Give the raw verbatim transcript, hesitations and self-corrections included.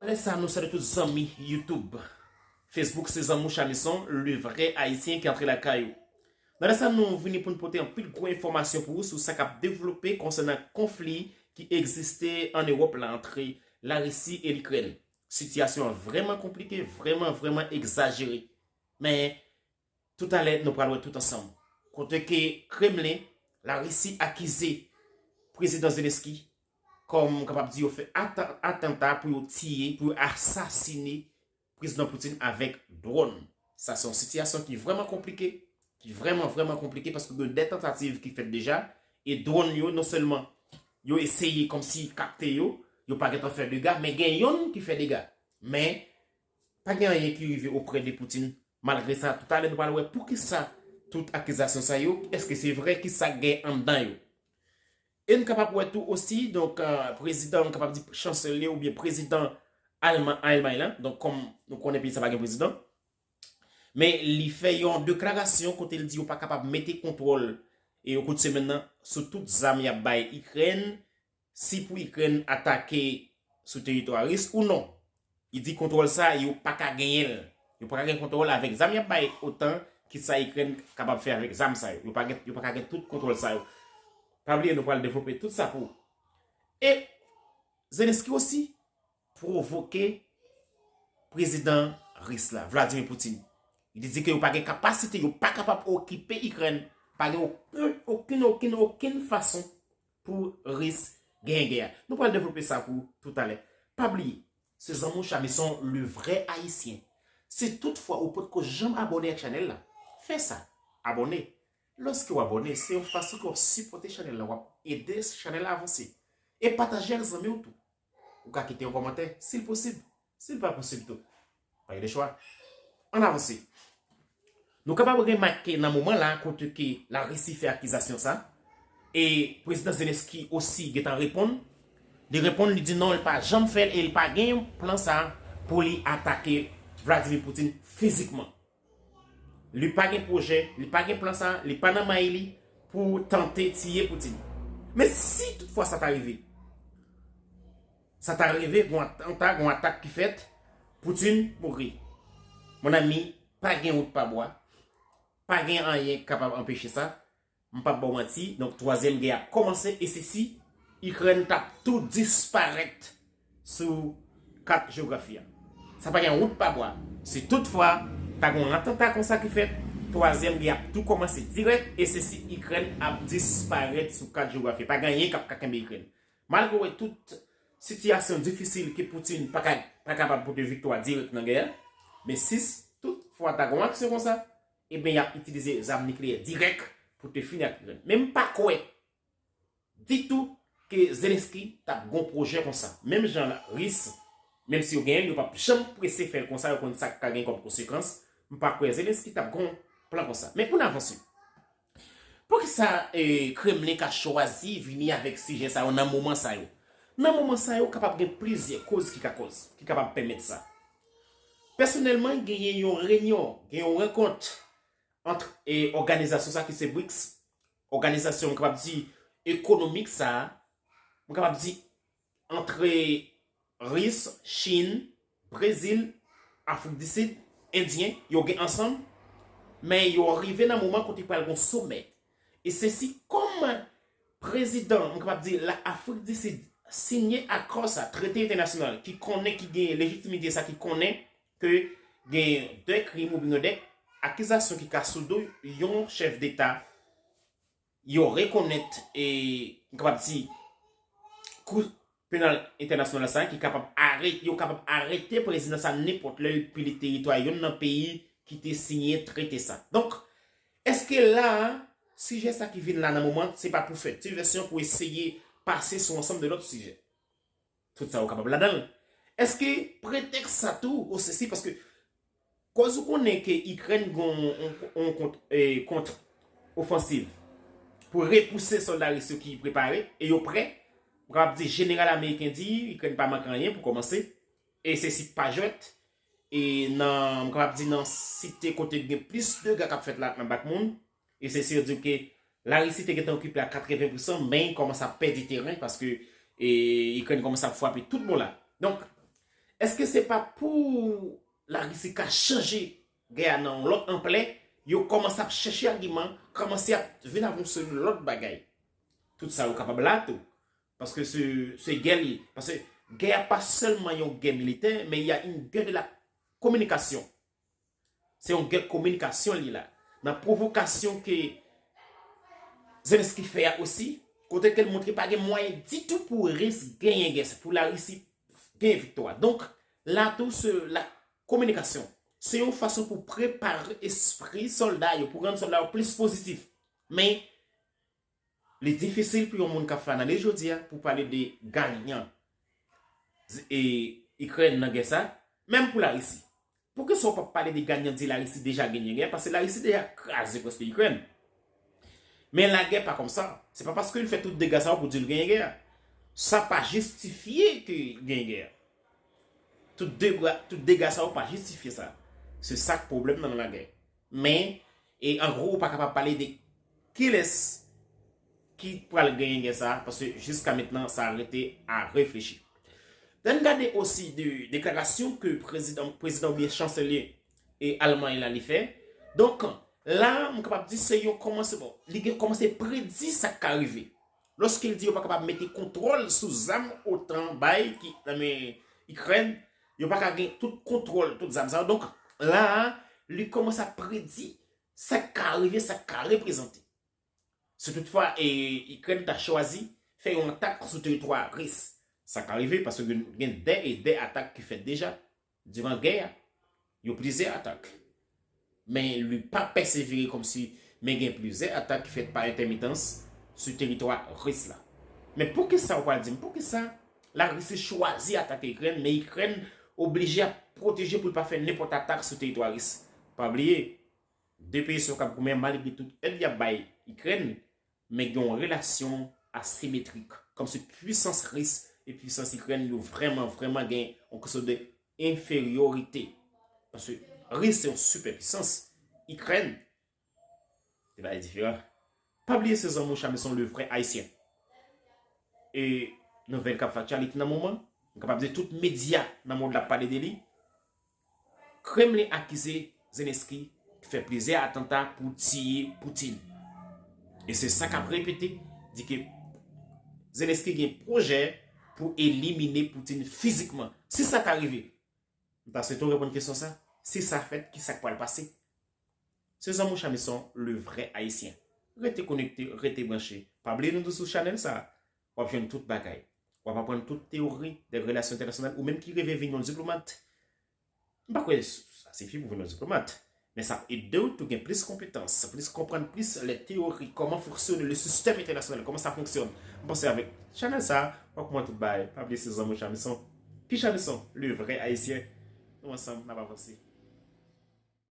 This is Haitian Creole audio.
Lè sa nou salye tout zanmi YouTube, Facebook, se zanmi w Chamison, le vrai haïtien ki antre lakay ou. Nan lè sa nou vini pou n pote anpil gwo enfòmasyon pou ou sou sa k ap devlope konsènan konfli ki egziste ann Ewòp la antre Larisi e Likrèn. Sitiyasyon an vrèman konplike, vrèman, vrèman egzajere. Men, toutalè, nou pral wè tout ansanm. Kote ke Kremlen, Larisi akize Prezidan Zelensky kòm, m kapab di, yo fè ata- atanta pou yo tiye, pou yo asasine Prezidan Putin avèk dwòn. Sa se yon sitiyasyon ki vrèman konplike, ki vrèman, vrèman konplike paske gen de tantativ ki fèt deja, e dwòn yo, non sèlman yo eseye kòmsi kapte yo, yo pa gentan fè dega, men gen yonn ki fè dega. Men, pa gen anyen ki rive oprè de Putin. Malgre sa, toutalè nou pral wè poukisa tout akizasyon sa yo, èske se vre, kisa k gen anndan yo. E n kapab wè tou osi, donk, euh, prezidan, n kapab di chanselye oubyen prezidan Alman, Almay la, donk kòm nou konnen peyi sa pa gen prezidan, men li fè yon deklarasyon kote l di yo pa kapab mete kontwòl e yo kout semèn nan sou tout zam y ap bay Ikrèn, si pou Ikrèn atake sou teritwa ris ou non. Li di kontwòl sa, yo pa ka genyen l. Yo pa ka gen kontwòl avèk zam y ap bay otan ki sa Ikrèn kapab fè avèk zam sa yo. Yo pa gen, yo pa ka gen tout kontwòl sa yo. Pa bliye, nou pral devlope tout sa pou ou. E Zelensky osi pwovoke prezidan ris la, Vladimir Putin. Li di ke yo pa gen kapasite, yo pa kapab okipe Ikrèn. Pa gen okenn, okenn, okenn, okenn fason pou ris genyen gè a. Nou pral devlope sa pou toutalè. Pa bliye, se zanmi w Chamison, le vrai haïtien. Si toutfwa ou potko janm abòne ak chanèl la, fè sa. Abòne. Lòske w abòne, se yon fason ke w ap sipòte chanèl la, w ap ede chanèl la avanse. E pataje ak zanmi w tou. Ou ka kite yon kòmantè, si l posib. Si l pa posib tou, pa gen de chwa. Ann avanse. Nou kapab remake nan moman la kote ke Larisi fè akizasyon sa, e prezidan Zelensky osi gentan reponn. Li reponn, li di non, li pa janm fè l e li pa gen plan sa pou li atake Vladimir Putin fizikman. Li pa gen pwojè, li pa gen plan sa, li pa nan may li pou tante tiye Putin. Men si toutfwa sa ta rive, sa ta rive, gon atanta, gon atak ki fèt, Putin mouri. Mon ami, pa gen wout pa bwa, pa gen anyen k kapab anpeche sa. M p ap ba w manti, donk twazyèm gè ap kòmanse e se si Ikrèn t ap tou disparèt sou kat jewografi a. Sa pa gen wout pa bwa. Si toutfwa ta gen yon atanta konsa ki fèt, twazyèm gè ap tou kòmanse dirèk e se si Ikrèn ap disparèt sou kat jewografi a. Pa gen anyen k ap ka kenbe Ikrèn. Malgre w wè tout sitiyasyon difisil ke Putin pa ka, pa kapab pote viktwa dirèk nan gè a, men si toutfwa ta gen yon aksyon konsa, ebyen, y ap itilize zam nikleyè dirèk pou te fini ak Ikrèn. Men m pa kwè ditou ke Zelensky t ap gon pwojè konsa. Menm jan Ris, menm si yo genyen l, yo p ap janm prese fè l konsa, yo konn sa k ka gen kòm konsekans. M pa kwè Zelensky t ap gon plan konsa. Men pou n avanse. Poukisa, eh, Kremlen ka chwazi vini avèk sijè sa yo nan moman sa yo? Nan moman sa yo, kapab gen plizyè koz ki ka kòz, ki kapab pèmèt sa. Pèsonèlman, genyen yon reyinyon, gen yon rankont ant, eh, òganizasyon sa ki se briks, òganizasyon, m kapab di, ekonomik sa, m kapab di, antre Ris, Chin, Brezil, Afrik di Sid, Endyen, yo gen ansanm, men yo rive nan moman kote pral gon somè. E se si kòm prezidan, m kapab di, la Afrik di Sid, siyen akò sa, trete entènasyonal, ki konnen, ki gen lejitimite sa, ki konnen ke gen de krim oubyen gen de akizasyon ki ka sou do yon chèf deta, yo rekonèt, e, m kapab di, Kou Penal Entènasyonal sa, ki kapab arete, yo kapab arete prezidan sa nenpòt lè l pile teritwa youn nan peyi ki te siyen trete sa. Donk, èske la a, sijè sa ki vin la nan moman, se pa pou fè divèsyon, pou eseye pase sou ansanm de lòt sijè? Tout sa yo kapab ladan l. Èske pretèks sa tou, osesi, paske kòz ou konnen ke Ikrèn gen yon, yon, yon kont, eh, kont ofansiv pou repouse sòlda ris yo ki prepare, e yo prè. M kapab di jeneral ameriken di Ikrèn pa manke anyen pou kòmanse, e se sit pa jwèt, e nan, m kapab di nan site kote gen plis dega k ap fèt la nan Bakhmut, e se si yo di ke Larisi te gentan okipe a katreven pousan, men kòmanse ap pèdi teren paske, e, Ikrèn kòmanse ap frape tout bò la. Donk, Èske se pa pou Larisi ka chanje gè a nan yon lòt anplè, yo kòmanse ap chèche agiman, kòmanse ap vin avans yon lòt bagay? Tout sa yo kapab la tou. Paske se, se gè li. Paske gè a pa sèlman yon gè militè, men y a une guerre de la communication. Se yon gè kominikasyon li la. Nan pwovokasyon ke Zelensky fè a osi, kote ke l montre pa gen mwayen ditou pou Ris genyen gè, pou Larisi genyen viktwa. Donk, la tou se la kominikasyon. Se yon fason pou prepare espri sòlda yo, pou rann sòlda yo plis pozitif. Men, li difisil pou yon moun k ap fè analiz jodi a pou pale de ganyan e Ikrèn nan gè sa, menm pou Larisi. Poukisa w p ap pale de ganyan di Larisi deja genyen gè a? Paske Larisi deja kraze prèske Ikrèn. Men lagè pa kòmsa. Se pa paske l fè tout dega sa yo pou di l genyen gè a. Sa pa jistifye ke l genyen gè a. Tout dega, tout dega sa yo pa jistifye sa. Se sa k pwoblèm nan lagè. Men, e an gwo, ou pa kapab pale de kilès ki pral genyen gè sa, paske jiska mentnan, sa rete a reflechi. Ann gade osi de deklarasyon ke prezidan, prezidan oubyen chanselye e Almay la li fè. Donk, la, m kapab di se yon kòmansman. Li gen kòmanse predi sa k ka rive. Lòske l di yo pa kapab mete kontwòl sou zam OTAN bay ki nan men Ikrèn, yo pa ka gen tout kontwòl tout zam sa yo. Donk, la a, li kòmanse ap predi sa k ka rive, sa k ka reprezante. Si toutfwa e Ikrèn ta chwazi fè yon atak sou teritwa ris, sa ka rive paske gen, gen de e de atak ki fèt deja diran gè a. Yo plizyè atak. Men li pa pèsevere kòmsi, men gen plizyè atak ki fèt pa entèmitans sou teritwa ris la. Men poukisa w pral di m, poukisa Larisi chwazi atake Ikrèn, men Ikrèn oblije ap pwoteje pou l pa fè nenpòt atak sou teritwa ris? Pa bliye, de peyi sa yo k ap goumen, malgre tout èd y ap bay Ikrèn, men gen yon relasyon asimetrik. Kòmsi pwisans ris e pwisans Ikrèn yo vrèman, vrèman gen yon kesyon de enferyorite. Paske Ris se yon sipèpwisans. Ikrèn, se bagay diferan. Pa bliye se zanmi w Chamison le vrè ayisyen. E nouvèl k ap fè aktyalite nan moman, m kapab di tout medya nan mond la ap pale de li. Kremlin akize Zelensky fè plizyè atanta pou tiye Putin. E se sa k ap repete, di ke Zelensky gen pwojè pou elimine Putin fizikman. Si sa ta rive, m ta swete w reponn kesyon sa. Si sa fèt, kisa k pral pase? Se zanmi w Chamison, le vrè ayisyen. Rete konekte, rete branche. Pa bliye nou tou sou chanèl sa a. W ap jwenn tout bagay. W ap aprann tout teyori de relasyon entènasyonal, ou menm ki reve vin yon diplomat. M pa kwè sa sifi pou vin yon diplomat. Men sa ap ede w tou gen plis konpetans, plis konprann plis lè teyori, kòman fonksyone le système international, kòman sa fonksyone. M panse avèk chanèl sa a, w ap konprann tout bagay. Pa bliye se zanmi w Chamison. Ki Chamison? Le vrè ayisyen. Nou ansanm, n ap avanse.